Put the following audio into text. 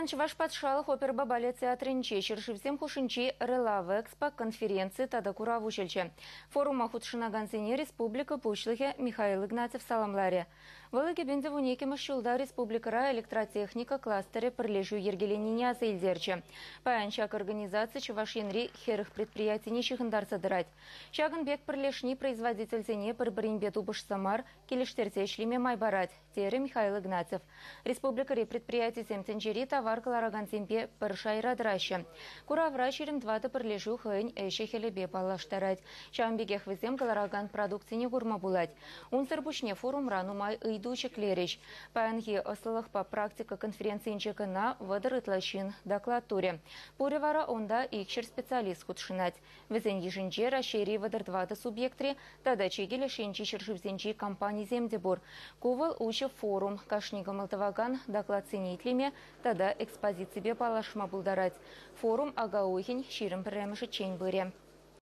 Паян Чӑваш патшалӑх оперӑпа балет театрӗнче ҫӗршывсем хушшинчи Релав Экспо конференци тата курав уҫӑлчӗ. Форума хутшӑнакансене республика Пуҫлӑхӗ Михаил Игнатьев саламларӗ. Вӑл 2012 ҫулта республикӑра электротехника кластерӗ пӗрлешӳ йӗркеленине аса илтерчӗ. Паян ҫак организаци Чӑваш Енри 40 предприятине ҫыхӑнтарса тӑрать. Ҫакӑн пек пӗрлешни производительсене пӗр-пӗринпе тупӑшса мар, килӗштерсе ӗҫлеме май парать, терӗ Михаил Игнатьев. Республикӑри предприятисем тӗнчери тавар кӑларакансемпе пӗр шайра тӑраҫҫӗ. Куравра 24 пӗрлешӳ хӑйӗн ӗҫӗ-хӗлӗпе паллаштарать. Ҫавӑн пекех вӗсем кӑларакан продукцине курма пулать. Унсӑр пуҫне форумра нумай ыйту ҫӗклерӗҫ. Паянхи ӑслӑлӑхпа практика конференцийӗнче кӑна 30 ытла ҫын доклад турӗ. Пурӗ вара унта 200 специалист хутшӑнать. Вӗсен йышӗнче Раҫҫейри 34 субъектри тата чикӗ леш енчи ҫӗршывсенчи компанисем те пур. Ку вӑл уҫӑ форум. Кашни кӑмӑл тӑвакан докладсене итлеме тата экспозиципе паллашма пултарать. Форум ака уйӑхӗн 21-мӗшӗччен пырӗ.